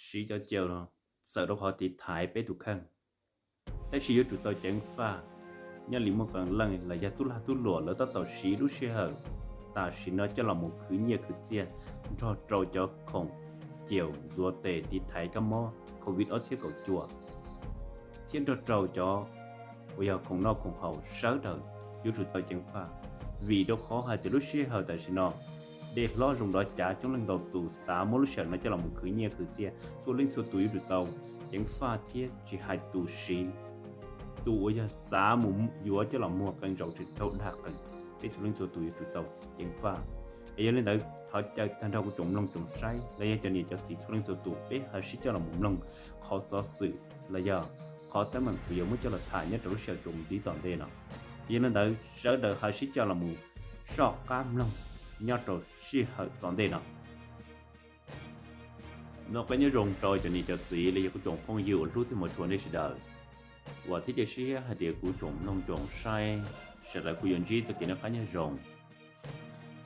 siv cov caus no txawm rau qhov tiv thaiv peb tus kheej. Tab sis yuav tsum tau ceev faj, nyob li muaj qee leej los yog tub lag tub luam lawv tab tom siv lub sij hawm tam sim no coj los mus khwv nyiaj khwv txiaj nrog rau cov khoom caus ntxuav tes tiv thaiv kab mob covid ob txhiab kaum cuaj, thiab nrog rau cov uas yog khoom noj khoom haus sawv daws yuav tsum tau ceev faj. Vim rau qhov hais tias lub sij hawm tam sim no dej hlob zoo dov cav coob leej ntau tus xav muab lub sij hawm no coj los mus khwv nyiaj khwv txiaj, txhua leej txhua tus yuav tsum tau ceev faj thiab tsis hais tus siv, tus uas yog xav mus yuav coj los muag qee zaus tsis raug dag qees, peb txhua leej txhua tus yuav tsum tau ceev faj. Es yog li ntawd thov caw tag nrho kuv tsoom mloog tsoom saib los yog cov niam cov txiv txhua leej txhua tus peb ho sib coj los mus mloog qhov xov xwm los yog qhov teeb meem kuv yuav muab coj los tham nyob rau lub sij hawm tsoom ntxiv tom ntej no. Yog li ntawd sawv daws ho sib coj los mus soj qab mloog nyob rau sij hawm tom ntej no. Noj qab nyob zoo rau cov niam cov txiv los yog kuv tsoom phooj ywg uas hlub thiab hmov tshua nej sawv daws. Vam thiab cia siab hais tias kuv tsoom mloog tsoom saib sawv daws kuj yuav ntsib txoj kev noj qab nyob zoo.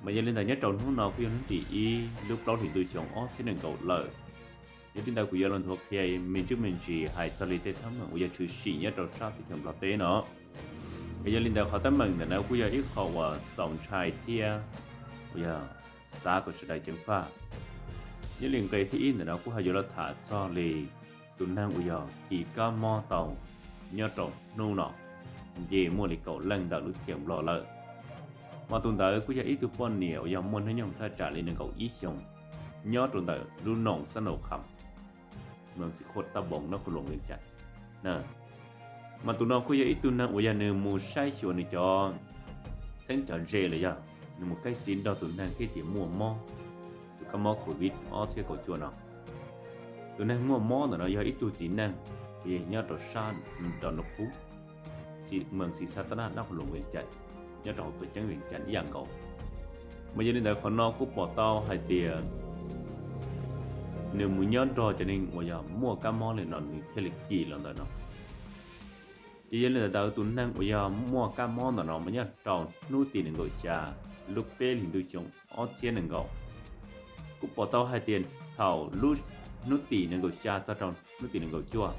Mas yog li ntawd nyob rau hnub no kuj yog hnub tim ib lub plaub hlis ntuj xyoo ob txhiab nees nkaum lawm. Yog li ntawd kuv yuav los nthuav qhia me ntsuj me ntsis hais txog li tej teeb meem uas yog tshwm sim nyob rau sab teb chaws Nplog teb no. Yog li ntawd qhov teeb meem ntawm no kuj yog ib qho uas txaus ntshai thiab uas yog xav kom sawv daws ceev faj. Nyob li nqe thib ib ntawm no kuj ho yuav los tham txog li tus neeg uas yog kis kab mob tau nyob rau hnub no nce muaj li kaum leej ntawm lub teb chaws Nplog lawm. Mas tus ntawd kuj yog ib tug poj niam uas yog muaj hnub nyoog thaj tsam li nees nkaum ib xyoos nyob rau ntawm lub noos Xab Nau Kham, moos Xi Khuam Taj Npoos Nab Qhua Loos Vees Cas. Mas tus no kuj yog ib tug neeg uas yog nws mus saib xyuas nws cov txheeb cov ze los yog nws mus kaij xi nrog tus neeg thiab tias muaj mob tus kab mob covid ob txhiab kaum cuaj no. Tus neeg muaj mob ntawm no yog ib tug txiv neej uas yog nyob rau sab Nrov Nus Qhub, moos Xis Xab Tab Naj Nab Qhua Loos Vees Cas, nyob rau hauv tuam ceeb Vees Cas ib yam nkaus. Mas yog li ntawd qhov no kuj pom tau hais tias nws mus nyob nrog cov neeg uas yog muaj kab mob li no nws thiaj li kis los ntawm no. Ces yog li ntawd tus neeg uas yog muaj kab mob ntawm no mas nyob rau hnub tim nees nkaum xya lub peb hlis ntuj xyoo ob txhiab nees nkaum. Kuj pom tau hais tias thaum lub hnub tim nees nkaum xya txog rau hnub tim nees nkaum cuaj,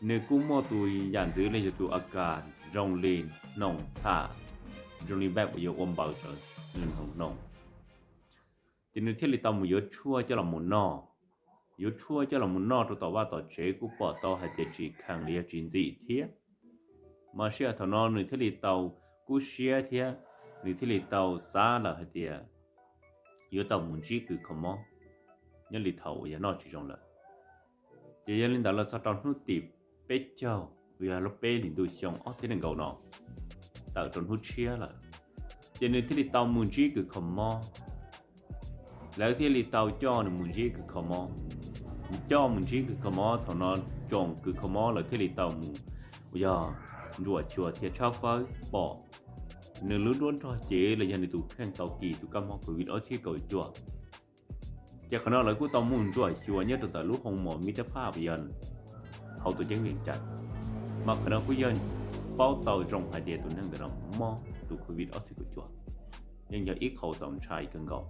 nws kuj muaj tus yam ntxwv li yog tus a kas zoo li hnoos txham, zoo li npaj uas yuav ua npaws rawv nws hnoos hnoos. Ces nws thiaj li tau mus yuav tshuaj coj los mus noj. Yuav tshuaj coj los mus noj rau tom vaj tom tsev kuj pom tau hais tias tsis khees li yog tsis ntxim thiab. Mas sij hawm thaum no nws thiaj li tau kub siab thiab nws thiaj li tau xav lawm hais tias yuav tau mus ntsib kws kho mob nyob li thaum uas yog noj tsis zoo lawm. Ces yog li ntawd los txog rau hnub tim peb caug uas yog lub peb hlis ntuj xyoo ob txhiab nees nkaum no, tawm rau hnub tshiab lawm, ces nws thiaj li tau mus ntsib kws kho mob. Lawv thiaj li tau coj nws mus ntsib kws kho mob. Coj mus ntsib kws kho mob thaum no tsoom kws kho mob lawv thiaj li tau mus uas yog ntsuam xyuas thiab tshawb fawb pom nws lub nruab nrog cev los yog nws tus kheej tau kis tus kab mob covid ob txhiab kaum cuaj. Ces qhov no lawv kuj tau mus ntsuam xyuas nyob rau ntawm lub hoo mos mib tab phaj uas yog hauv tuam ceeb Vees Cas. Mas qhov no kuj yog paub tau zoo hais tias tus neeg ntawm no mob tus covid ob txhiab kaum cuaj, yeej yog ib qho txaus ntshai kawg nkaus.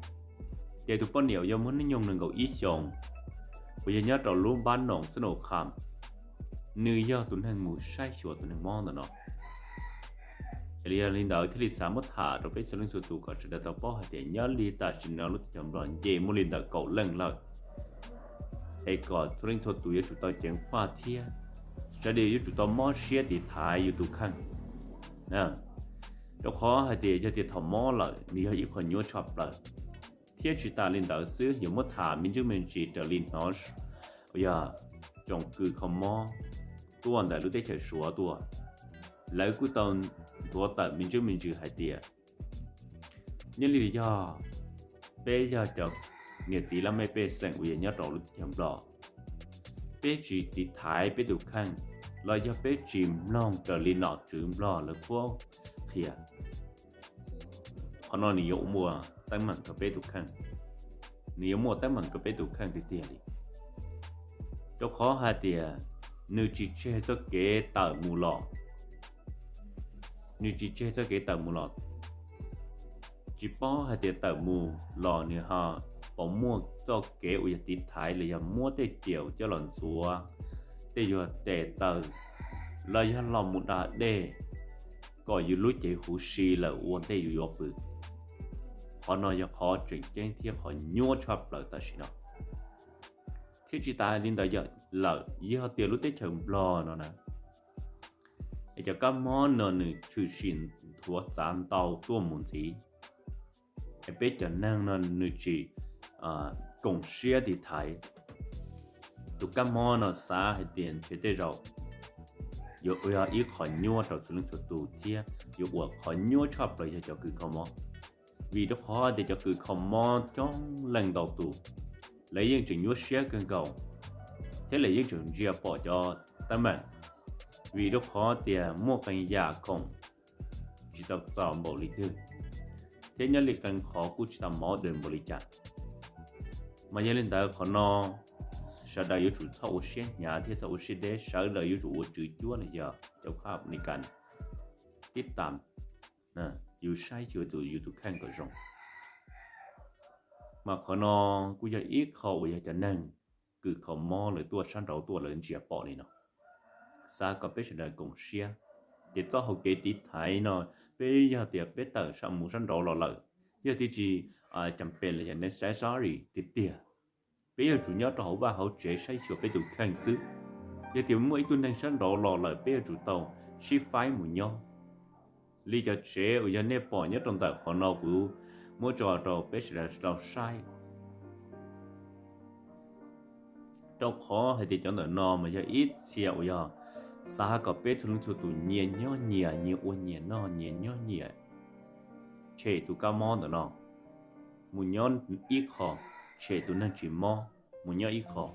Ces tus poj niam uas yog muaj hnub nyoog nees nkaum ib xyoos uas yog nyob rau lub npab noos Xab Nau Kham, nws yog tus neeg mus saib xyuas tus neeg mob ntawm no. Yog li ntawd thiaj li xav muab tham rau peb txhua leej txhua tus kom sawv daws tau paub hais tias nyob li tam sim no lub teb chaws Nplog nce muaj li ntawm kaum leej lawm. Es kom txhua leej txhua tus yuav tsum tau ceev faj thiab sawv daws yuav tsum tau mob siab tiv thaiv yus tus kheej. Rau qhov hais tias yog tias thaum mob lawm nws yog ib qho nyuaj tshaj plaws. Thiab tsis tas li ntawd xwb yuav muab tham me ntsuj me ntsis raws li hnov uas yog tsoom kws kho mob tuaj ntawm lub teb chaws Suav tuaj, lawv kuj tau nthuav tawm me ntsuj me ntsis hais tias nyob li yog peb yog cov niam txiv laj mej pej xeem uas yog nyob rau lub teb chaws Nplog, peb tsis tiv thaiv peb tus kheej los yog peb tsis mloog raws li nom tswv Nplog lawv qhuab qhia, qhov no nws yuav muaj teeb meem rau peb tus kheej. Nws yuav muaj teeb meem rau peb tus kheej tiag tiag li. Rau qhov hais tias nws tsis tseg txoj kev tawm mus los, nws tsis tseg txoj kev tawm mus los, tsis paub hais tias tawm mus los nws ho puas muaj txoj kev uas yog tiv thaiv los yog muab tej ciam coj los ntxuav, tej yuag tes taw los yog los mus da dej kom yus lub cev huv si lawm ua ntej yus yuav pw. Qhov no yog qhov tseem ceeb thiab qhov nyuaj tshaj plaws tam sim no. Thiab tsis tas li ntawd lawm, yog tias lub teb chaws Nplog no na, es cov kab mob no nws tshwm sim nthuav txav ntau tuaj mus ntxiv, es peb cov neeg no nws tsis koom siab tiv thaiv, tus kab mob no xav hais tias ntshe tej zaum yuav ua ib qho nyuaj rau txhua leej txhua tus thiab yuav ua qhov nyuaj tshaj plaws yog cov kws kho mob. Vim rau qhov tias cov kws kho mob coob leej ntau tus, lawv yeej tseem nyuaj siab kawg nkaus, thiab lawv yeej tseem ntsia pom cov teeb meem, vim rau qhov tias muaj qee yam khoom tsis tau txaus npaum li twg, thiab nyob li qee qhov kuj tsis tau mov dawm npaum li cas. Mas yog li ntawd qhov no sawv daws yuav tsum txhob ua siab hnyav thiab txhob ua siab deb, sawv daws yuav tsum ua tswv cuab los yog cov phab Amelikas tib tam, yus saib xyuas tus yus tus kheej kom zoo. Mas qhov no kuj yog ib qho uas yog cov neeg kws kho mob lawv tuaj sab nraud tuaj lawv ntsia pom li no, xav kom peb sawv daws koom siab. Ces txoj hau kev tiv thaiv no, peb yog tias peb tawm mus sab nraud los lawm, yog tias tsis cam pes los yog necessary tiag tiag, peb yuav tsum nyob rau hauv vaj hauv tsev saib xyuas peb tus kheej xwb. Yog tias muaj ib tug neeg sab nraud los lawm peb yuav tsum tau sib faib mus nyob. Li cov tsev uas yog nej pom nyob rau ntawm qhov no kuv muab tso rau peb sawv daws tau saib, rau qhov hais tias cov ntawm no mas yog ib txhia uas yog xav kom peb txhua leej txhua tus nyias nyob nyias, nyias ua nyias noj, nyias nyob nyias, tshem tus kab mob ntawm no mus nyob ib qho, tshem tus neeg tsis mob mus nyob ib qho.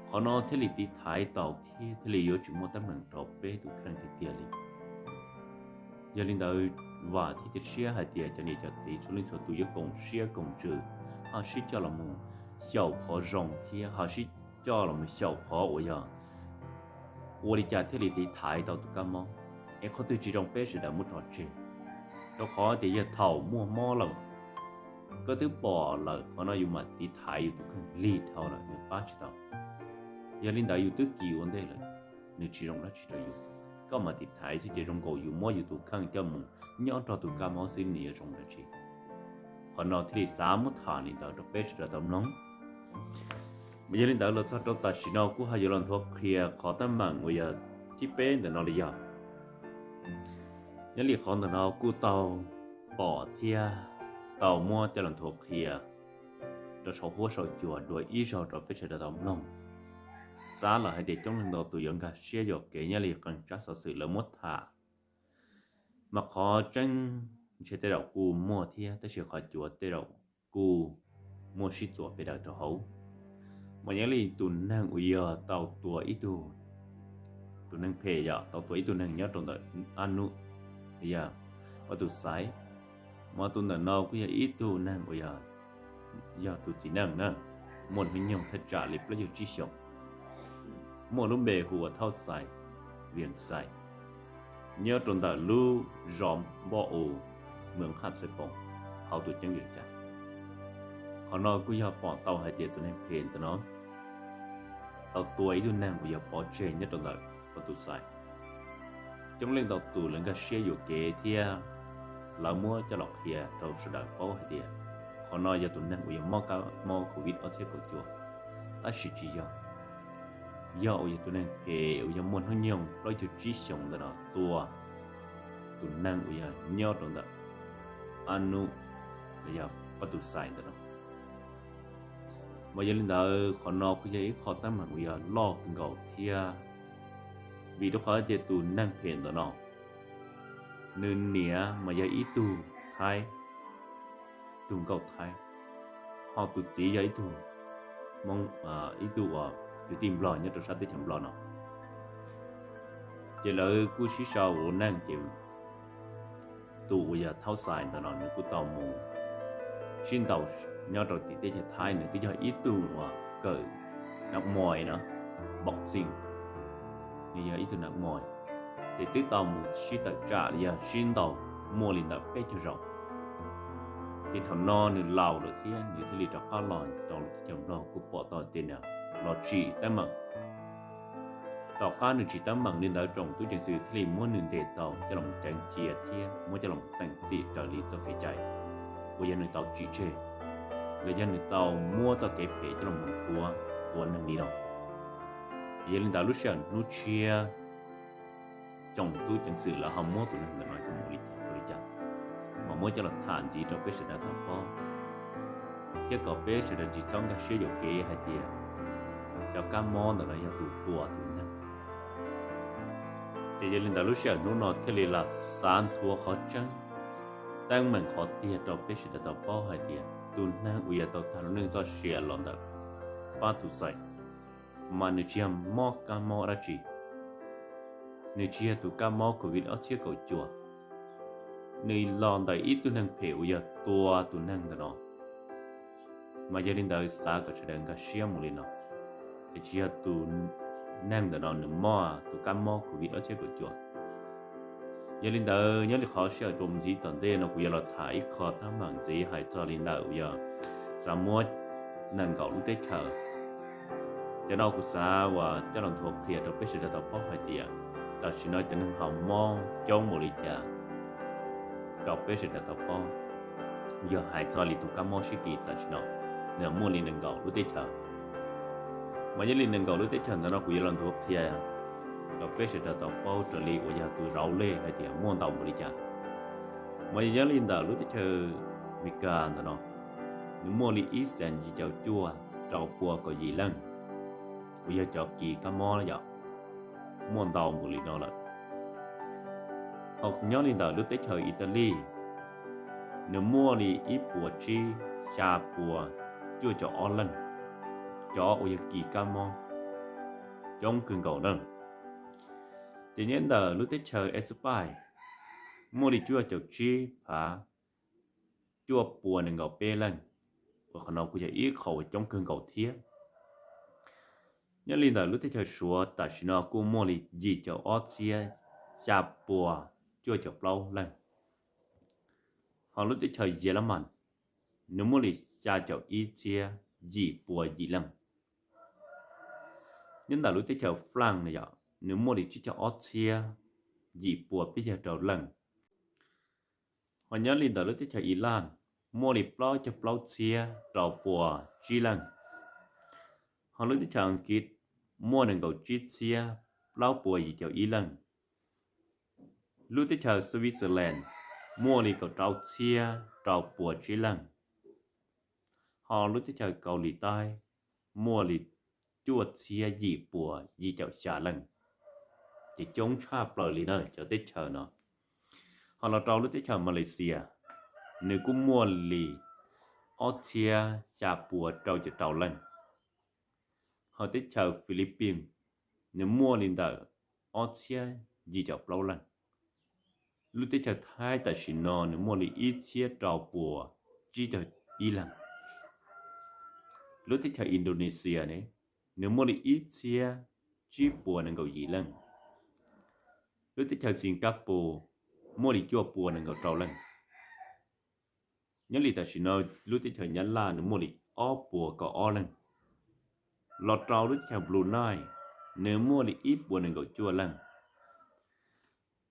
Qhov no thiaj li tiv thaiv tau thiab thiaj li yuav tsis muaj teeb meem rau peb tus kheej tiag tiag li. Yog li ntawd, vam thiab cia siab hais tias cov niam cov txiv txhua leej txhua tus yuav koom siab koom ntsws, ho sib coj los mus xyaum qhov zoo thiab ho sib coj los mus xyaum qhov uas yog ua li cas thiaj li tiv thaiv tau tus kab mob, es qhov twg tsis zoo peb sawv daws muab tso tseg. Rau qhov tias yog thaum muaj mob lawm, koj twb pom lawm qhov no yus mam tiv thaiv yus tus kheej lig dhau lawm nws pab tsis tau. Yog li ntawd yus twb kis ua ntej lawm, nws tsis zoo dab tsi rau yus. Koj mam tiv thaiv xwb ces zoo nkaus yus muab yus tus kheej coj mus nyob nrog tus kab mob xwb nws yuav zoo dab tsi. Qhov no thiaj li xav muab tham li ntawd rau peb sawv daws tau mloog. Mas yog li ntawd los txog rau tam sim no kuj ho yuav los nthuav qhia qhov teeb meem uas yog thib peb ntawm no li yog. Nyob li qhov ntawm no kuj tau pom thiab tau muab coj los nthuav qhia rau saum huab saum cua dua ib zaug rau peb sawv daws tau mloog. Xav lawm hais tias coob leej ntau tus yuav nkag siab yuam kev nyob li qee tsab xov xwm lawv muab tham. Mas qhov tseeb ntshe tej zaum kuj muaj thiab, tab sis qhov cuav tej zaum kuj muaj sib txuas pes daws rau hauv. Mas nyob li tus neeg uas yog tau tua ib tug, tus neeg phem yog tau tua ib tug neeg nyob rau ntawm Ab Nub, yog pab tus xaiv. Mas tus ntawm no kuj yog ib tug neeg uas yog tus txiv neej na, muaj hnub nyoog thaj tsam li plaub caug tsib xyoos, muaj lub npe hu ua Thauj Xais, Vias Xais, nyob rau ntawm lub zos Npoj Us, moos Haj Xais Foos, hauv tus ceeb Vias Cas. Qhov no kuj yog pom tau hais tias tus neeg phem ntawm no tau tua ib tug neeg uas yog pov tseg nyob rau ntawm pab tus xaiv. Coob leej ntau tus lawv nkag siab yuam kev thiab lawv muab coj los qhia rau sawv daws paub hais tias qhov no yog tus neeg uas yog mob kab mob Covid ob txhiab kaum cuaj, tab sis tsis yog. Yog uas yog tus neeg phem uas yog muaj hnub nyoog plaub caug tsib xyoos ntawm no tua tus neeg uas yog nyob rau ntawm Ab Nub, yog pab tus xaiv ntawm no. Mas yog li ntawd qhov no kuj yog ib qho teeb meem uas yog loj kawg nkaus thiab, vim rau qhov tias tus neeg phem ntawm no nws niam mas yog ib tug Thaib, tug nkauj Thaib, ho tus txiv yog ib tug Hmoob, ib tug uas kwv tij Nplog nyob rau sab teb chaws Nplog no. Ces lawv kuj sib sau ua neej ces tus uas yog Thauj Xais ntawm no nws kuj tau mus sib ntaus nyob rau tim teb chaws Thaib, nws twb yog ib tug uas kawm nam mois no, boxing, nws yog ib tug nam mois, ces twb tau mus sib tawm tsam los yog sib ntaus muaj li ntawm peb caug zaus. Ces thaum no nws laus lawm thiab nws thiaj li rov qab los rau lub teb chaws Nplog kuj pom tau tias nws los tsim teeb meem. Tom qab nws tsim teeb meem li ntawd, tsoom tub ceev xwm thiaj li muab nws ntes tau coj los ceev cia thiab muab coj los teem txim raws li txoj kev cai uas yog nws tau tsim tseg, los yog nws tau muab txoj kev phem coj los mus tua, tua neeg li no. Yog li ntawd lub sij hawm hnub tshiab tsoom tub ceev xwm lawv ho muab tus neeg ntawm no coj mus ua li cas rau li cas, mas muab coj los tham ntxiv rau peb sawv daws tau paub, thiab kom peb sawv daws tsis txhob nkag siab yuam kev hais tias cov kab mob ntawm no yog tus tua tus neeg. Ces yog li ntawd lub sij hawm hnub no thiaj li los xav nthuav qhov tseeb, teeb meem qhov tiag rau peb sawv daws tau paub hais tias tus neeg uas yog tau tag lub neej txoj sia los ntawm pab tus xais, mas nws tsis yog mob kab mob dab tsi, nws tsis yog tus kab mob covid ob txhiab kaum cuaj, nws los ntawm ib tug neeg phem uas yog tua tus neeg ntawm no. Mas yog li ntawd xav kom sawv daws nkag siab mus li no, es tsis yog tus neeg ntawm no nws mob tus kab mob covid ob txhiab kaum cuaj. Yog li ntawd nyob li qhov sij hawm txuas ntxiv tom ntej no kuv yuav los tham ib qho teeb meem ntxiv hais txog li ntawm uas yog xav muab nees nkaum lub teb chaws. Cov no kuv xav uas coj los nthuav qhia rau peb sawv daws tau paub hais tias tam sim no cov neeg ho mob coob npaum li cas rau peb sawv daws tau paub. Yog hais txog li tus kab mob sib kis tam sim no, nws muaj li nees nkaum lub teb chaws. Mas yog li nees nkaum lub teb chaws ntawd no kuv yuav los nthuav qhia rau peb sawv daws tau paub raws li uas yog tus zauv lej hais tias muaj ntau npaum li cas. Mas yog nyob li ntawm lub teb chaws Amelikas ntawm no, nws muaj li ib xees yim caum cuaj rau pua kaum yim leej uas yog cov kis kab mob yom, muaj ntau npaum li no lawm. Ho nyob li ntawm lub teb chaws Italis, nws muaj li ib puas tsib xya pua cuaj caum ob leej, cov uas yog kis kab mob coob kawg nkaus na. Ces nyob ntawm lub teb chaws España, muaj li cuaj caum tsib phav cuaj pua nees nkaum peb leej, uas qhov no kuj yog ib qho uas coob kawg nkaus thiab. Nyob li ntawm lub teb chaws Suav tam sim no kuj muaj li yim caum ob txhiab xya pua cuaj caum plaub leej. Ho lub teb chaws Yelemas, nws muaj li xya caum ib txhiab yim pua yim leej. Nyob ntawm lub teb chaws Flaaj no yom, nws muaj li tsib caug ob txhiab yim pua peb caug rau leej. Ho nyob li ntawm lub teb chaws Ilaj, muaj li plaub caug plaub txhiab rau pua tsib leej. Ho lub teb chaws Askiv muaj nees nkaum tsib txhiab plaub pua yim caum ib leej. Lub teb chaws Switzerland muaj li kaum rau txhiab rau pua tsib leej. Ho lub teb chaws Kauslim Taib muaj li cuaj txhiab yim pua yim caum xya leej. Ces coob tshaj plaws li na cov teb chaws no. Ho los rau lub teb chaws Malaysia, nws kuj muaj li ob txhiab xya pua rau caum rau leej. Ho teb chaws Philippines, nws muaj li ntawm ob txhiab yim caum plaub leej. Lub teb chaws Thaib tam sim no nws muaj li ib txhiab rau pua tsib caug ib leej. Lub teb chaws Indonesia ne, nws muaj li ib txhiab tsib pua nees nkaum yim leej. Lub teb chaws Singapore muaj li cuaj pua nees nkaum rau leej. Nyob li tam sim no lub teb chaws Nyab Laj nws muaj li ob pua kaum ob leej. Los rau lub teb chaws Brunei, nws muaj li ib pua nees nkaum cuaj leej.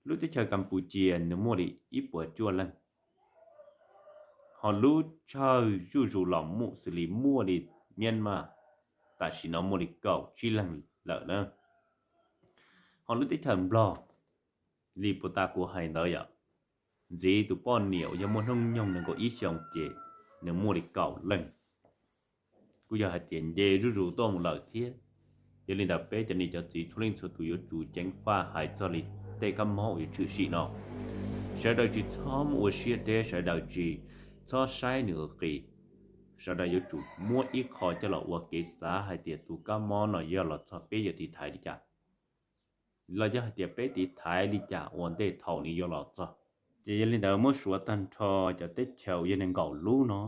Lub teb chaws Kampuchia nws muaj li ib puas cuaj leej. Ho lub tsawg zuj zus los mus xws li muaj li Myanmar, tam sim no muaj li kaum tsib leeg lawm na. Ho lub teb chaws Nplog, li puas tas kuv hais ntawd yom, ntxiv tus poj niam uas yog muaj hnub nyoog nees nkaum ib xyoos ces nws muaj li kaum leej. Kuj yog hais tias nce zuj zus tuaj mus lawm thiab. Yog li ntawd peb cov niam cov txiv txhua leej txhua tus yuav tsum ceev faj hais txog li tej kab mob uas yuav tshwm sim no. Sawv daws tsis txhob muaj ua siab deb, sawv daws tsis txhob saib nws ua qis. Sawv daws yuav tsum muab ib qho coj los ua kev xav hais tias tus kab mob no yog los txog peb yuav tiv thaiv li cas, los yog hais tias peb tiv thaiv li cas ua ntej thaum nws yuav los txog. Ces yog li ntawd muab suav tag nrho cov teb chaws uas yog nees nkaum lub no,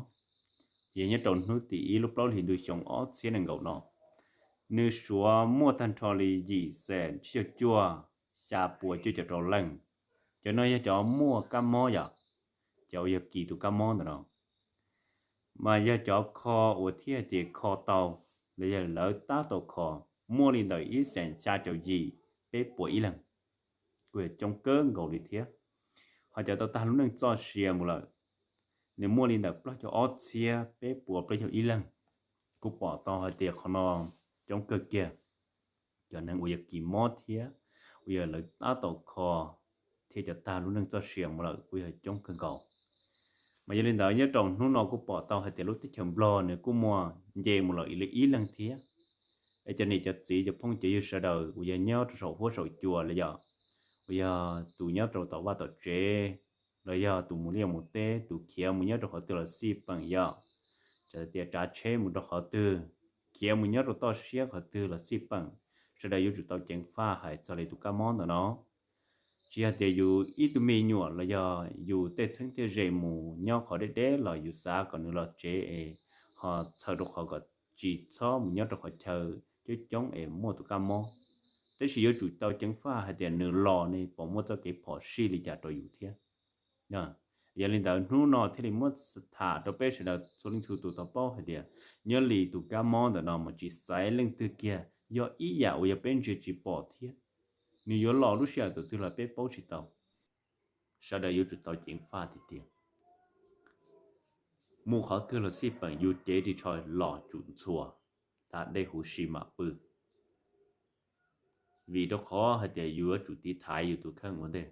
yog nyob rau hnub tim ib lub plaub hlis ntuj xyoo ob txhiab nees nkaum no, nws suav muaj tag nrho li yim xees tsib caug cuaj xya pua cuaj caum rau leej. Cov no yog cov muaj kab mob yom, cov uas yog kis tus kab mob ntawm no. Mas yog cov kho uas thiaj tias kho tau, los yog lawv tab tau kho, muaj li ntawm ib xees xya caum yim peb puas ib leeg, kuj yog coob kawg nkaus li thiab. Ho cov tau tag lub neej txoj sia mus lawm, nws muaj li ntawm plaub caug ob txhiab peb puas plaub caug ib leeg. Kuj pom tau hais tias qhov no coob kawg kiag. Cov neeg uas yog kis mob thiab uas yog lawv tab tau kho thiab cov tag lub neej txoj sia mus lawm kuj yog coob kawg nkaus. Mas yog li ntawd nyob rau hnub no kuj pom tau hais tias lub teb chaws Nplog nws kuj muaj nce mus lawm ib leeg thiab. Es cov niam cov txiv cov phooj cov ywg sawv daws uas yog nyob rau saum huab saum cua los yog uas yog tus nyob rau tom vaj tom tsev, los yog tus mus liaj mus teb, tus khiav mus nyob rau qhov twg los xij peem yog, txawm tias tsav tsheb mus rau qhov twg, khiav mus nyob rau toj siab qhov twg los xij peem, sawv daws yuav tsum tau ceev faj hais txog li tus kab mob ntawm no. Tsis yog tias yus ib tug me nyuam los yog yus tej txheeb tej ze mus nyob qhov deb deb los yus xav kom nws los tsev es ho txhawm rau qhov kom tsis txhob mus nyob rau qhov chaw coob coob es muaj tus kab mob. Tab sis yuav tsum tau ceev faj hais tias nws los ne puas muaj txoj kev phom sij li cas rau yus thiab. Yog li ntawd hnub no thiaj li muab tham rau peb sawv daws txhua leej txhua tus tau paub hais tias nyob li tus kab mob ntawm no mas tsis xaiv leej twg kiag, yog ib yam uas yog peb ntsia tsis pom thiab. Nws yuav los lub sij hawm twg los peb paub tsis tau. Sawv daws yuav tsum tau ceev faj tiag tiag. Mus qhov twg los xij peem, yus cev ris tsho los tsum ntxhua, tas dej huv si mam pw. Vim rau qhov hais tias yuav tsum tiv thaiv yus tus kheej ua ntej.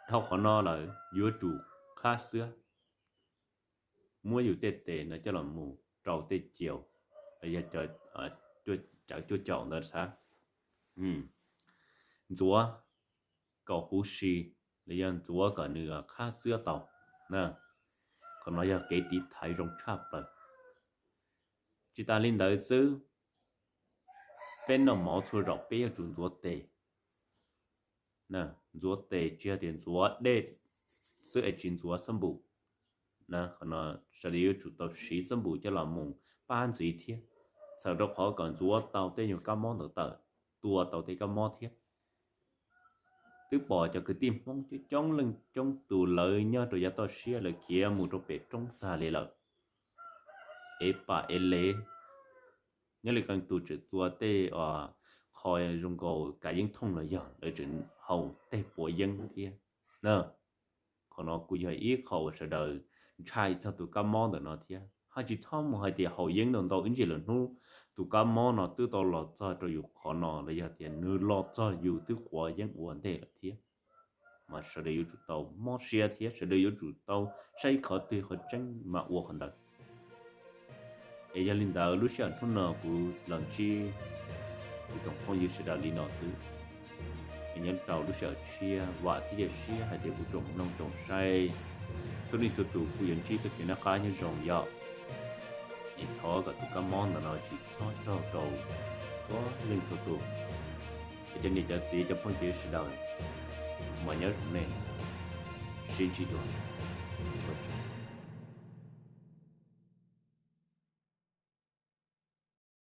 Dhau qhov no lawm yuav tsum qhab xwab, muab yus tej tes no coj los mus rau tej ciaus, yog cawv cuaj caum ntawd xav, ntxuav kom huv si, los yog ntxuav kom nws qhab xwab tau. Qhov no yog kev tiv thaiv zoo tshaj plaws. Tsis tas li ntawd xwb, peb noj mov txhua zaus peb yuav tsum ntxuav tes. Ntxuav tes tsis yog tias ntxuav dej xwb es tsis ntxuav xab npum. Qhov no sawv daws yuav tsum tau siv xab npum coj los mus pab ntxiv thiab, txhawm rau qhov kom ntxuav tau tej nyuag kab mob ntawd tawm, tua tau tej kab mob thiab. Twb pom cov kwv tij Hmoob coob coob leej coob tus lawv nyob rau yav toj siab lawv khiav mus rau pem roob tag li lawm, ev pam ev lev. Nyob li qee tus tseem txua tej qho zoo nkaus kav yeeb thooj los yog lawv tseem haus tej puav yeeb thiab. Qhov no kuj yog ib qho uas sawv daws ntshai txog tus kab mob ntawm no thiab. Haj tsis txhob mus hais tias haus yeeb ntau ntau ib ntsis lawm hnub tus kab mob no twb tau los txog rau yus qhov no los yog tias nws los txog yus twb quav yeeb ua ntej lawm thiab. Mas sawv daws yuav tsum tau mob siab thiab sawv daws yuav tsum tau saib qhov twg qhov tseeb mas ua qhov ntawd. Es yog li ntawd lub sij hawm hnub no kuv los ntsib kuv tsoom phooj ywg sawv daws li no xwb. Es nyob rau lub sij hawm tshiab vam thiab cia siab hais tias kuv tsoom mloog tsoom saib txhua leej txhua tus kuj yuav ntsib txoj kev noj qab nyob zoo yom. Es thov kom tus kab mob ntawm no tsis txhob raug rau txhua leej txhua tus. Es cov niam cov txiv cov phooj ywg sawv daws, mas nyob zoo nej, sib ntsib dua.